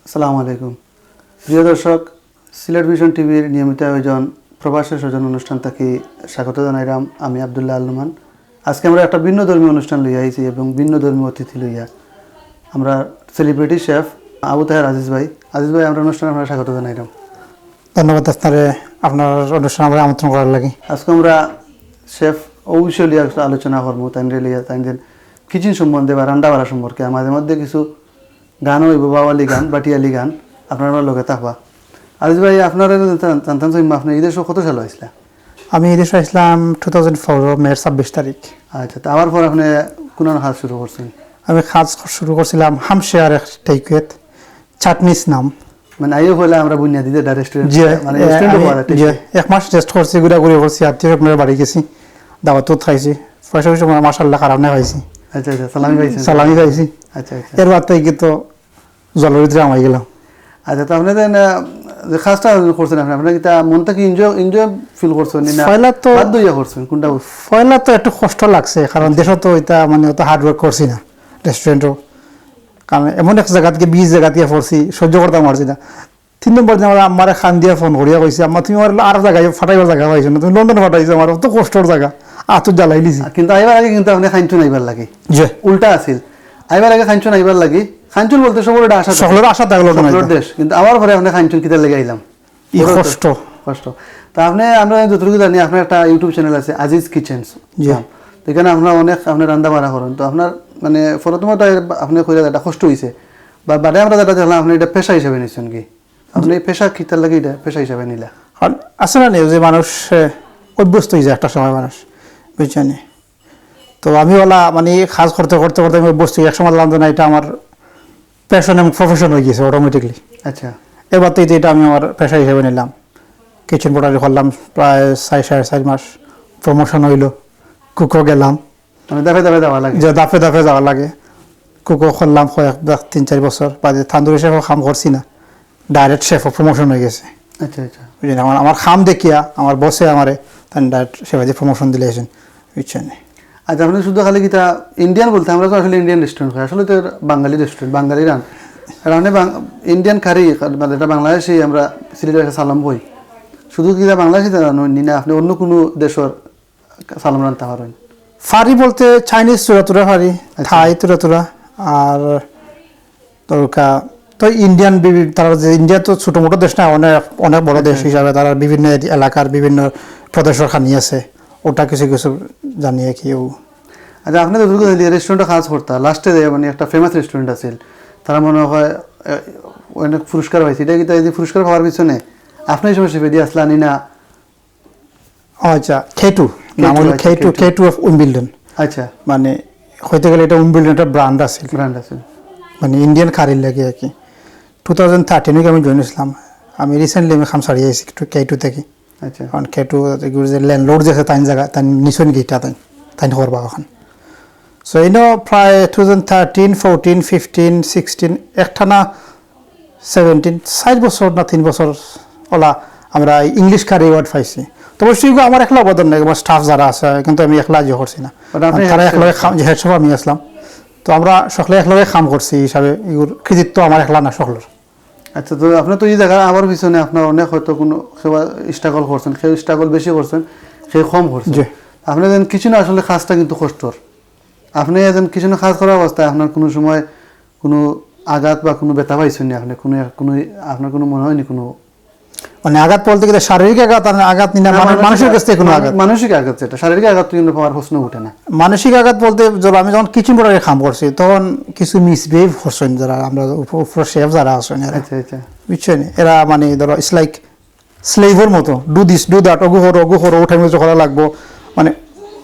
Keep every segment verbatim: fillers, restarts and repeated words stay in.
আসসালামু আলাইকুম। প্রিয় দর্শক, সিলেট ভিশন টিভির নিয়মিত আয়োজন প্রবাসের স্বজন অনুষ্ঠান থাকি স্বাগত জানাইলাম আমি আব্দুল্লাহ আল নোমান। আজকে আমরা একটা ভিন্ন ধর্মী অনুষ্ঠান লইয়া আইছি এবং ভিন্ন ধর্মী অতিথি লইয়া। আমরা সেলিব্রিটি শেফ আবু তাহের আজিজ ভাই। আজিজ ভাই, আমরা অনুষ্ঠানে আপনারা স্বাগত জানাইলাম। ধন্যবাদ আপনারে, আপনার অনুষ্ঠানে আমরা আমন্ত্রণ করার লাগি। আজকে আমরা শেফ অবশ্যই লইয়া একটা আলোচনা করবো, তাইন লইয়া, তাইন কিচেন সম্বন্ধে বা রান্না বাড়া সম্পর্কে। আর মাঝে মধ্যে কিছু গান হইব, বাওয়ালি গান, বাটিয়ালি গান, আপনারা লগে থাকবা। আজিজ ভাই, আপনারা জানতাম চাইমু, আপনি এই দেশে কত সাল আইসলা? আমি এই দেশে আইসলাম টু থাউজেন্ড ফোর মে ছাব্বিশ তারিখ। আচ্ছা, তো আবার পর আপনি কোন কাজ শুরু করছেন? আমি কাজ শুরু করছিলাম হামশে আর এক টেকওয়েত, চাটনিস নাম। মানে আইও হলে আমরা বুনিয়াদি দে রেস্টুরেন্ট, জি, মানে এ, রেস্টুরেন্ট আমি, হওয়ার জি, এক মাস রেস্ট করছি, ঘুরাঘুরি করছি, আত্মীয় স্বজনের বাড়ি গেছি, দাওয়াতও খাইছি, পয়সা পয়সা মাশাআল্লাহ খারাপ না পাইছি। আচ্ছা, আচ্ছা, সালামি পাইছেন? সালামি পাইছি। আচ্ছা, আচ্ছা। এর বাদ থেকে তো জলের ভিতরে হামাই গেলাম। আচ্ছা, তো আপনি দেন, আহ, যে কাজটা করছেন আপনি, আপনি কিতা মন থাকি এনজয়, এনজয় ফিল করছেন নি না? পয়লা তো বাধ্য হইয়া করছেন, কোনটা? পয়লা তো একটু কষ্ট লাগছে, কারণ দেশে তো এটা মানে অত হার্ড ওয়ার্ক করছি না রেস্টুরেন্টও, কারণ এমন এক জায়গা থেকে বিশ জায়গা থেকে পড়ছি, সহ্য করতাম পারছি না। তিন নম্বর দিন আমার আম্মারে কান দিয়া ফোন করিয়া কইছি, "আম্মা, তুমি আমার আর জায়গায় ফাটাইবার জায়গা পাইছো না, তুমি লন্ডনে ফাটাইছো আমার, অত কষ্টর জায়গা, আত জ্বালাই দিছি।" কিন্তু আইবার আগে কিন্তু আপনি কানছইন আইবার লাগি। জি। উল্টা আছিল, আইবার আগে কানছইন আইবার লাগি। কানছইন বলতে সবর এটা আশা থাকে। সকলের আশা থাকলো না সকলের এটা। দেশ, কিন্তু আবার পরে আপনি কানছইন কিতার লাগি আইলাম। ই বড় তো কষ্ট। কষ্ট। তা আপনি, আমরা যতটুকু জানি, আপনার একটা ইউটিউব চ্যানেল আছে, আজিজ কিচেন্স। জি। তো এখানে আপনারা অনেক, আপনি রান্না বাড়া করেন, তো আপনার মানে প্রথমত আপনি কইরা একটা কষ্ট হইছে, বা বাদে আমরা যেটা দেখলাম, আপনি এটা পেশা হিসাবে নিচ্ছেন কি? আপনি এই পেশা কিতার লাগি এটা পেশা হিসাবে নিলা? কারণ আছে না নি, যে মানুষ, এ, অভ্যস্ত হয়ে যায় একটা সময় মানুষ, বুঝছেন নি? তো আমি ওলা মানে কাজ করতে করতে করতে আমি অভ্যস্ত হই। এক সময় জানতো না, এটা আমার প্যাশন এবং প্রফেশন হয়ে গেছে অটোমেটিকলি। আচ্ছা। এবার তো এটা, এটা আমি আমার পেশা হিসেবে নিলাম। কিচেন পোর্টারি করলাম প্রায় চার, সাড়ে চার মাস, প্রমোশন হইলো, কুকও গেলাম। মানে ধাপে ধাপে যাওয়া লাগে। যে ধাপে ধাপে যাওয়া লাগে। কুকও করলাম কয়েক, তিন চার বছর বাদে তান্দুরি শেফও কাম করছি না, ডাইরেক্ট শেফও প্রমোশন হয়ে গেছে। আচ্ছা, আচ্ছা। বুঝলেন, আমার, আমার কাম দেখিয়া আমার বসে আমারে তাই ডাইরেক্ট শেফাজি প্রমোশন দিলে আছেন, বুঝছেন? আচ্ছা, আপনি শুধু খালি কিতা ইন্ডিয়ান বলতে, আমরা তো আসলে ইন্ডিয়ান রেস্টুরেন্ট খাই, আসলে তো বাঙালি রেস্টুরেন্ট, বাঙালি রান। আর আপনি বাং-, ইন্ডিয়ান কারি, মানে এটা বাংলাদেশি, আমরা সিলেটের একটা সালাম কই। শুধু কিতা বাংলাদেশি তা না, নি না, আপনি অন্য কোনো দেশের সালাম রানতে পারেন? ফারি বলতে চাইনিজ তুরা তুরা ফারি, আচ্ছা। থাই তুরা তুরা, আর দরকার তো ইন্ডিয়ান বিভি-, তারা যে ইন্ডিয়া তো ছোট মোটো দেশ না, অনেক, অনেক বড় দেশ আচ্ছা। হিসাবে তারা বিভিন্ন এরি-, এলাকার বিভিন্ন প্রদেশের খানি আছে, ওটা কিছু কিছু জানিয়ে কি ও। আচ্ছা, আপনি তো দুর্গ রেস্টুরেন্টে কাজ করতা, লাস্টে যে মানে একটা ফেমাস রেস্টুরেন্ট আছিল, তারা মনে হয়, এ, অনেক পুরস্কার পাইছে। এটা কি তাই যে পুরস্কার পাওয়ার পিছনে আপনি এই সময় শেফাজি আসলানি না? আচ্ছা, কে টু, নাম কেটু, হলো আচ্ছা, কে টু, কেটু। কে টু অফ উইম্বলডন। আচ্ছা। মানে হইতে গেলে এটা উইম্বলডন একটা ব্র্যান্ড আছে। ব্র্যান্ড আছে। মানে ইন্ডিয়ান কারির লাগে আর কি। টু থাউজেন্ড থার্টিনে আমি জয়েন হয়েছিলাম। আমি রিসেন্টলি আমি কাম ছাড়িয়ে আইছি একটু কে টু থেকে। আচ্ছা। কারণ কে টু এগুলো যে ল্যান্ডলর্ড যে আছে তাইন জায়গা, তাইন নিছইন গিটা তাইন, তাইন করবা এখন। সো এই প্রায় two thousand thirteen, fourteen, fifteen, sixteen একটানা সেভেন্টিন, চার বছর না তিন বছর ওলা আমরা ইংলিশ কারি অ্যাওয়ার্ড পাইছি। তো অবশ্যই এগুলো আমার একলা অবদান নাই, আমার স্টাফ যারা আছে, কিন্তু আমি একলা ইয়ে করছি না। ওটা আপনি তারা হেড একলগে শেফ? কাম, যে হেড শেফ আমি আসলাম। তো আমরা সকলে একলগে কাম করছি হিসাবে এগুর কৃতিত্ব আমার একলা না, সকলের। আচ্ছা, তো আপনার তো এই জায়গা আবার পিছনে আপনার অনেক হয়তো কোনো কেউ স্ট্রাগল করছেন, কেউ স্ট্রাগল বেশি করছেন, কেউ কম করছেন। জি। আপনি যেন কিছু না, আসলে কাজটা কিন্তু কষ্টর। আপনি একজন কিচেনে কাজ করা অবস্থায় আপনার কোনো সময় কোনো আঘাত বা কোনো ব্যথা পাইছেন নি? আপনি কোনো, কোনো, আপনার কোনো মনে হয়নি কোনো? মানে আঘাত বলতে গেলে শারীরিক আঘাত আর আঘাত নি না, না, মানে মানসিক মানসিক কাছ থেকে কোনো আঘাত, আঘাত? মানসিক আঘাত যেটা, শারীরিক আঘাত তো কিন্তু পাওয়ার প্রশ্ন উঠে না। মানসিক আঘাত বলতে ধরো আমি যখন কিচেন পোর্টারে কাম করছি তখন কিছু মিসবিহেভ করছেন যারা আমরা উপ-, উপর শেফ যারা আছেন এরা। আচ্ছা, আচ্ছা। বুঝছেন? এরা মানে ধরো it's like স্লেভর মতো, do this, do that, অগু করো, অগু করো, ও টাইমে করা লাগবো, মানে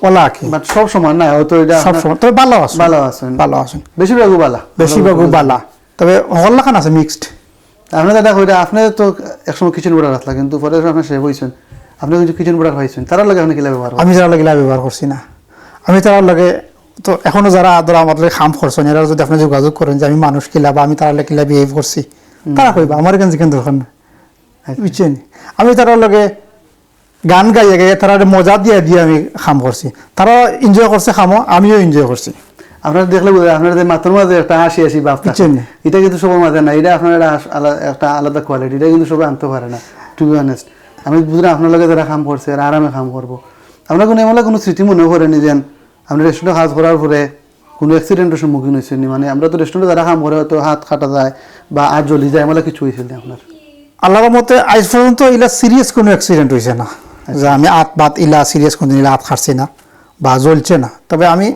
ওলা আর কি। But সব সময় না, হয়তো এটা সব আপনার সময়, তবে ভালো আছেন। ভালো আছেন। ভালো আছেন। বেশিরভাগই ভালা। বেশিরভাগই ভালা। তবে হকল লাখান আছে মিক্সড। আপনি যেটা কইরা, আপনি তো একসময় কিচেন পোর্টার আসলা, কিন্তু পরে আপনার শেফ হইছেন, আপনি কিন্তু কিচেন পোর্টার পাইছেন, তারার লগে আপনি কিলা ব্যবহার করেন? আমি তারার লগে কিলা ব্যবহার করছি না, আমি তারার লগে তো এখনো যারা ধরো আমার লগে কাম করছেন, এরা যদি আপনি যোগাযোগ করেন যে আমি মানুষ কিলা বা আমি তারার লগে কিলা বিহেভ করছি, হুম। তারা কইবা, আমার এখানে যেখানে দরকার না। আচ্ছা। বুঝছেন? আমি তারার লগে গান গাইয়া গাইয়া তারারে মজা দিয়া দিয়া আমি কাম করছি। তারা এনজয় করছে কামও, আমিও এনজয় করছি। আপনারা দেখলে বুঝা যায়, আপনার যে মাতর মাঝে একটা হাসি হাসি ভাব থাকে। বুঝছেন নি? এটা কিন্তু সবার মাঝে না, এটা আপনার একটা আস-, আলা-, একটা আলাদা কোয়ালিটি, এটা কিন্তু সবাই আনতে পারে না, টু বি অনেস্ট। আমি বুঝলাম আপনার লগে যারা কাম করছে, এরা আরামে কাম করবো। আপনার কোনো এমন কোনো স্মৃতি মনে পড়েনি যে আপনি রেস্টুরেন্টে কাজ করার পরে কোনো অ্যাক্সিডেন্টের সম্মুখীন হয়েছেন নি? মানে, আমরা তো রেস্টুরেন্টে যারা কাম করে, হয়তো হাত কাটা যায় বা হাত জ্বলি যায়, এমন কিছু হয়েছিল নি আপনার? আল্লাহর মতে আজ পর্যন্ত ইলা সিরিয়াস কোনো অ্যাক্সিডেন্ট হয়েছে না, যে আমি হাত বাত ইলা সিরিয়াস কোনো দিন ইলা হাত কাটছি না বা জ্বলছে না। তবে আমি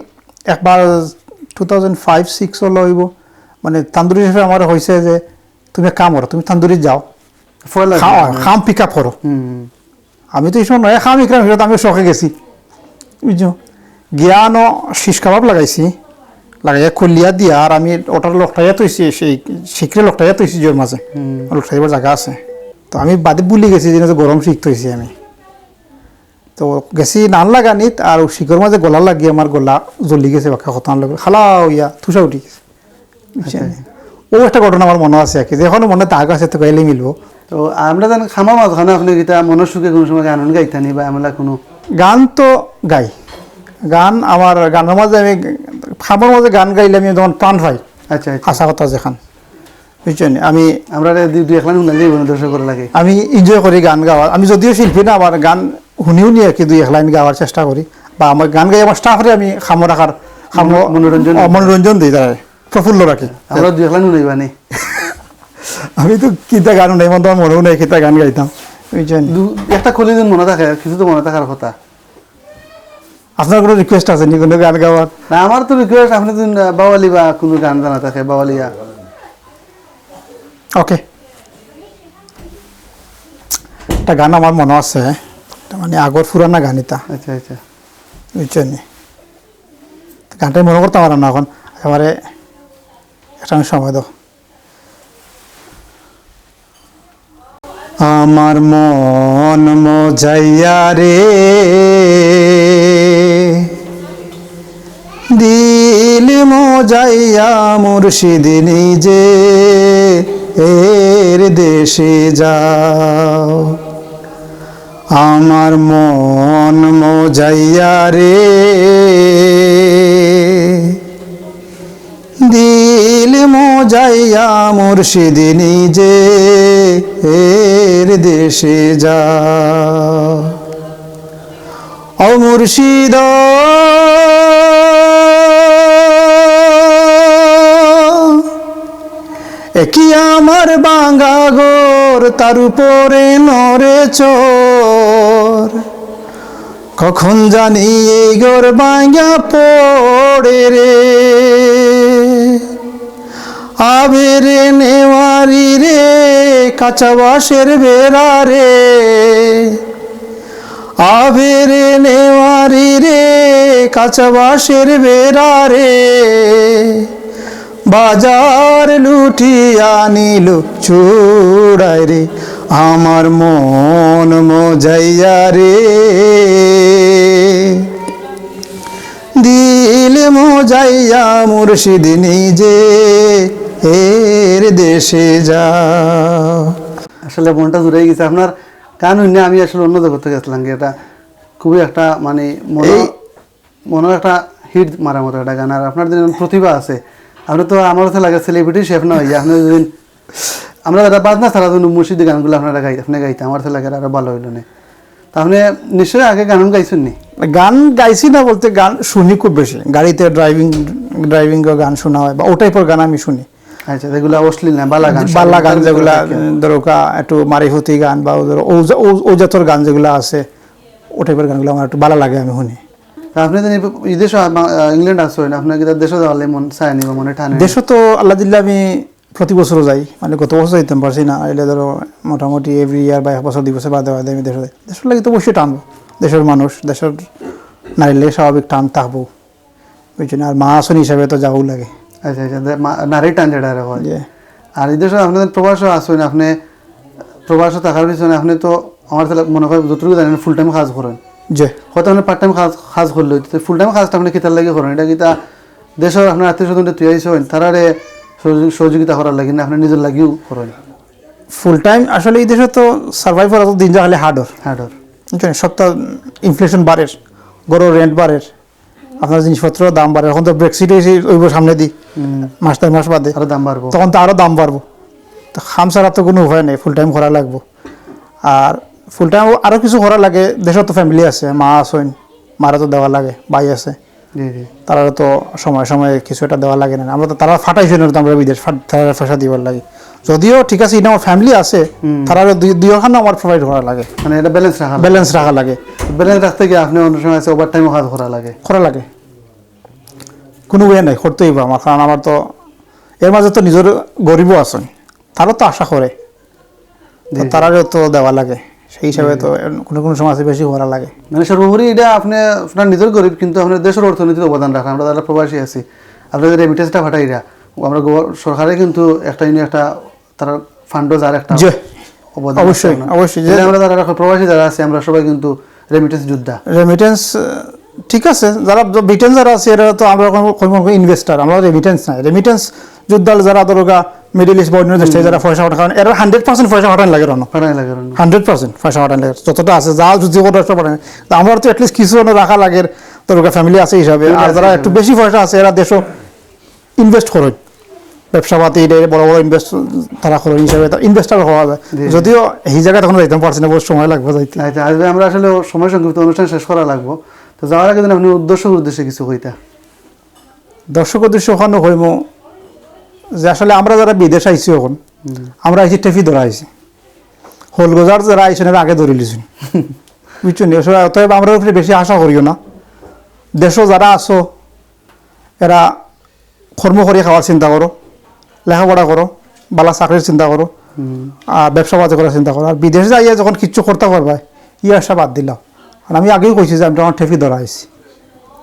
একবার টু থাউজেন্ড ফাইভ সিক্স হলো হইব, মানে, তান্দুরি শেফে আমার হয়েছে যে, "তুমি এক কাম করো, তুমি তান্দুরি যাও, ফয়লা খাও, যায়, হ্যাঁ। খাম পিক আপ করো।" হুম। আমি তো এই সময় নয়া খাম ইকরাম ফিরত, আমি শখে গেছি, বুঝছো? গিয়া আনো শিশ কাবাব লাগাইছি, লাগাইয়া খুলিয়া দিয়া, আর আমি ওটার লোকটাইয়া তৈছি, সেই শিখরে লোকটাইয়া তৈছি জোর মাঝে। হুম। লোকটা এবার জায়গা আছে। তো আমি বাদে ভুলি গেছি যে, যে গরম শিখ তৈছি আমি। তো গেছি নান লাগানিত, আর ও শিখর মাঝে গলা লাগিয়ে আমার গলা জ্বলি গেছে, বাক্কা কথা লগে খালা হইয়া তুষা উঠি গেছে। বুঝছেন? আচ্ছা। ও একটা ঘটনা আমার মনে আছে আর কি, যে এখনো মনে দাগ আছে, তো গাইলে মিলবো। তো আমরা জানি খামার মাঝখানে আপনি কিতা মনের সুখে কোনো সময় গান গাইতা নি বা এমলা কোনো? গান তো গাই, গান আমার গানের মাঝে আমি, খামার মাঝে গান গাইলে আমি যেমন প্রাণ পাই। আচ্ছা, আচ্ছা। হাছা কথা যেখান, বুঝছেন? আমি আমরা রে দুই, দুই এক লাইন শুনাই যাইব না, দর্শকর লাগে। আমি এনজয় করি গান গাওয়া। আমি যদিও শিল্পী না, আমার গান শুনি শুনি আর কি দুই এক লাইন গাওয়ার চেষ্টা করি। বা আমার গান গাই আমার স্টাফরে আমি খামো রাখার, খামো মনো-, মনোরঞ্জন। অ, মনোরঞ্জন দিই তারা, প্রফুল্ল রাখি। আমরা দুই এক লাইন শুনাইবা নি? আমি তো কিতা গান শুনাই, মন তো আমার মনেও নাই কিতা গান গাইতাম, বুঝছেন? দু-, একটা খুলি দিন মনে থাকে, কিছু তো মনে থাকার কথা। আপনার কোনো রিকোয়েস্ট আছে নি কোনো গান গাওয়ার? না, আমার তো রিকোয়েস্ট, আপনি যদি, আহ, বাওয়ালি বা কোনো গান জানা থাকে, বাওয়ালিয়া। ওকে। একটা গান আমার মনে আছে, এটা মানে আগর পুরানা গান এটা। আচ্ছা, আচ্ছা। বুঝছেন নি? গানটা মনে করতে পারলাম না এখন। এবারে একটা সময় দাও। আমার মন মজাইয়া রে, দিল মজাইয়া মুর্শিদ নিজে এর দেশে যাও। আমার মন মজাইয়া রে, দিল মজাইয়া মুর্শিদ নিজে এর দেশে যা। ও মুর্শিদ, এ কি আমার ভাঙা ঘর, তার উপরে নড়ে চড়। কখন জানি এই ঘর ভাঙা পড়ে রে। আবে রে নেওয়ারি রে, কাঁচা বাঁশের বেড়া রে। আবে রে নেওয়ারি রে, কাঁচা বাঁশের বেড়া রে। বাজার লুটিয়া নিল চূড়ায় রে, আমার মন মজাইয়া রে। দিল মজাইয়া মুর্শিদ নিজে এর দেশে যা। আসলে মনটা জুড়ে গেছে আপনার গান শুনে, আমি আসলে অন্য জগতে গেছিলাম গিয়ে। এটা খুবই একটা মানে মনো-, এই মনো একটা হিট মারার মতো একটা গান। আর আপনার যে প্রতিভা আছে, আপনি তো আমার কাছে লাগে সেলিব্রিটি শেফ না হইয়া, আপনি যদি আমরা যারা বাজনা ছাড়া যদি মুর্শিদি গানগুলো আপনারা গাই-, আপনি গাইতে, আমার কাছে লাগে আরো ভালো হইলো নে। তা আপনি নিশ্চয়ই আগে গান গাইছেন নি? গান গাইছি না বলতে গান শুনি খুব বেশি, গাড়িতে ড্রাইভিং, ড্রাইভিং গান শোনা হয় বা ও টাইপের গান আমি শুনি। আচ্ছা, যেগুলা অশ্লীল না, বালা গান, বালা গান যেগুলা, ধরো কা-, একটু মারিফতি গান বা ও ধরো ও জা-, ও, ও জাতর গান যেগুলা আছে, ও টাইপের গানগুলো আমার একটু ভালো লাগে, আমি শুনি। তা আপনি তো এই বিদেশে, আহ, ইংল্যান্ড আছেন, আপনার কি তার দেশে যাওয়ার লাগি মন চায় নি বা মনে টানে নি? দেশে তো আল্লাহ দিলে আমি প্রতি বছরও যাই, মানে গত বছর যাইতাম পারছি না, এলে ধরো মোটামুটি এভরি ইয়ার বা এক বছর দুই বছর বাদে বাদে আমি দেশে যাই। দেশের লাগি তো অবশ্যই টানবো, দেশের মানুষ, দেশের নারীর লাগি স্বাভাবিক টান থাকবো, বুঝছেন? আর মা আসন হিসাবে তো যাওয়াও লাগে। আচ্ছা, আচ্ছা, দে-, মা-, নারীর টান যেটা আর হয়। জি। আর এই দেশে আপনি প্রবাসও আছেন, আপনি প্রবাসও থাকার পিছনে আপনি তো আমার তাহলে মনে হয় যতটুকু জানেন ফুল টাইম কাজ করেন। জি। হয়তো আপনি পার্ট টাইম কাজ, কাজ করলে হইতো, ফুল টাইম কাজটা আপনি কিতার লাগি করেন? এটা কিতা দেশের আপনার আত্মীয় স্বজন তুই আইসেন, তারারে সহযোগি-, সহযোগিতা করার লাগি না, আপনি নিজের লাগিও করেন? ফুল টাইম আসলে এই দেশে তো সার্ভাইভ করা তো দিন যা খালি হার্ডর। হার্ডর। বুঝছেন? সপ্তাহ ইনফ্লেশন বাড়ের, ঘরর রেন্ট বাড়ের, আপনার জিনিসপত্রর দাম বাড়ে। এখন তো ব্রেক্সিট অইছে, অইবো সামনেদি, মাস দেড় মাস বাদে, আরো দাম বাড়বো। তখন তো আরো দাম বাড়বো। তো কাম ছাড়া তো কুনু উপায় নাই, ফুল টাইম করা লাগবো। আর ফুল টাইম আরো কিছু করা লাগে, দেশো তো ফ্যামিলি আছে, মা আছইন, মারে তো দেওয়া লাগে, ভাই আছে, জি, জি। তারারে তো সময় সময় কিছু একটা দেওয়া লাগে না। আমরা তো, তারা পাঠাইছে না, তো আমরা বিদেশ পাঠ-, তারারে পয়সা দিবার লাগি। যদিও ঠিক আছে, ইনো আমার ফ্যামিলি আছে, তারারে দুই, দুইওখানো আমার প্রোভাইড করা লাগে। মানে এটা ব্যালেন্স রাখা লাগে। ব্যালেন্স রাখা লাগে। ব্যালেন্স রাখতে গিয়া আপনে অনেক সময় আছে ওভারটাইমও কাজ করা লাগে। করা লাগে। কুনু ওয়ে নাই, করতে অইবো আমার, কারণ আমার তো এর মাঝে তো নিজর গরিবও আছইন, তারাও তো আশা করে, তো জি, জি। তারারেও তো দেওয়া লাগে, সেই হিসাবে তো কুনু কুনু সময় আছে বেশি করা লাগে। মানে সর্বোপরি এটা আপনে আপনার নিজর গরিব, কিন্তু আপনার দেশর অর্থনীতিত অবদান রাখা। আমরা যারা প্রবাসী আছি, আপনারা যে রেমিটেন্সটা পাঠাইরা, আমরা গো-, সরকারে কিন্তু একটা ইনি একটা তারা ফান্ডও যার একটা জি। অবদান আছে অবশ্যই, আপনার। অবশ্যই। তাহলে যে আমরা যারা এখন প্রবাসী যারা আছি, আমরা সবাই কিন্তু রেমিটেন্স যোদ্ধা। রেমিটেন্স, আহ, ঠিক আছে, যারা ব-, ব্রিটেন যারা আছে, এরা তো আমরা কোনো, কোনো, কোনো ইনভেস্টর, আমরা রেমিটেন্স নাই। রেমিটেন্স যোদ্ধা যারা ধরো গা মিডল ইস্ট বা অন্য দেশ থেকে যারা পয়সা পাঠায়, কারণ এরা হান্ড্রেড পার্সেন্ট পয়সা পাঠান লাগে রনো। পাঠাই লাগে রনো। হান্ড্রেড পার্সেন্ট পয়সা পাঠান লাগে, যতটা আছে, যা যদি করে সব পাঠান। তো আমরা তো অ্যাটলিস্ট কিছু জনের রাখা লাগে, ধরো গা ফ্যামিলি আছে হিসাবে। আর যারা একটু বেশি পয়সা আছে, এরা দেশো ইনভেস্ট করেন, ব্যবসাপাতি, এটা বড় বড় ইনভেস্ট তারা করেন হিসাবে, ইনভেস্টর হওয়া যায়। জি, জি। যদিও এই জায়গায় তখন যাইতাম পারছি না, বহুত সময় লাগবে যাইতে। আচ্ছা, আজকে আমরা আসলে সময় সংক্ষিপ্ত অনুষ্ঠান শেষ করা লাগবো। তো যাওয়ার আগে যদি আপনি দর্শকর উদ্দেশ্যে কিছু কইতা। দর্শকর উদ্দেশ্যে ওখানে কইমু যে আসলে আমরা যারা বিদেশ আইছি এখন, আমরা আইছি টেফি ধরা আইছি। হোলগজার যারা আইছেন এরা আগে ধরে লিছেন। বুঝছেন? আসলে অতএব আমরা উপরে বেশি আশা করিও না। দেশো যারা আছো, এরা কর্ম করি খাওয়ার চিন্তা করো, লেখাপড়া করো, বালা চাকরির চিন্তা করো, আর ব্যবসা বাণিজ্য করার চিন্তা করো। আর বিদেশে যাইয়া যখন কিচ্ছু করতে পারবায়, ই আশা বাদ দিলাও। আর আমি আগেই কইছি যে আমি তখন টেফি ধরা আইছি।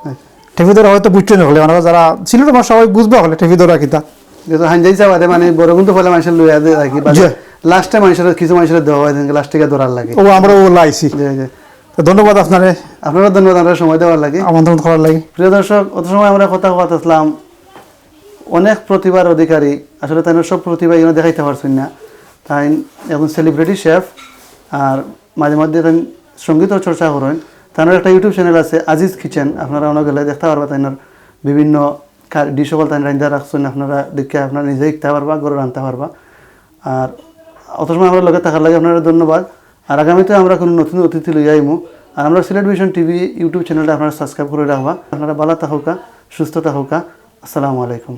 আচ্ছা। টেফি ধরা হয়তো বুঝছো না হলে, ওনারা যারা ছিল তোমার সবাই বুঝবা হলে টেফি ধরা কিতা। যেহেতু হাঞ্জাই চাওয়া দেয়, মানে বড় কিন্তু ফলে মানুষের লইয়া দিয়ে রাখি, বা জি। লাস্টে মানুষের কিছু মানুষের দেওয়া হয়, লাস্টে গিয়ে ধরার লাগে। ও, আমরা ও লাইছি। জি, জি। তো ধন্যবাদ আপনারে। আপনারও ধন্যবাদ, আমরা সময় দেওয়ার লাগে। আমন্ত্রণ করার লাগে। প্রিয় দর্শক, অত সময় আমরা কথা কথা আসলাম অনেক প্রতিভার অধিকারী, আসলে তাই সব প্রতিভা এখানে দেখাইতে পারছেন না। তাই একজন সেলিব্রিটি শেফ, আর মাঝে মধ্যে তাই সঙ্গীতও চর্চা করেন। তার একটা ইউটিউব চ্যানেল আছে আজিজ কিচেন, আপনারা ওনার গেলে দেখতে পারবা তাই বিভিন্ন ডিশ সকল তাই রান্না রাখছেন, আপনারা দেখে আপনারা নিজে শিখতে পারবা, ঘরে রাঁধতে পারবা। আর অত সময় আমরা লগে থাকার লাগে আপনারা ধন্যবাদ। আর আগামীতে আমরা কোনো নতুন অতিথি লইয়া আইমু। আর আমরা সিলেট ভিশন টিভি ইউটিউব চ্যানেলটা আপনারা সাবস্ক্রাইব করে রাখবা। আপনারা ভালো থাকুকা, সুস্থ থাকুকা। আসসালামু আলাইকুম।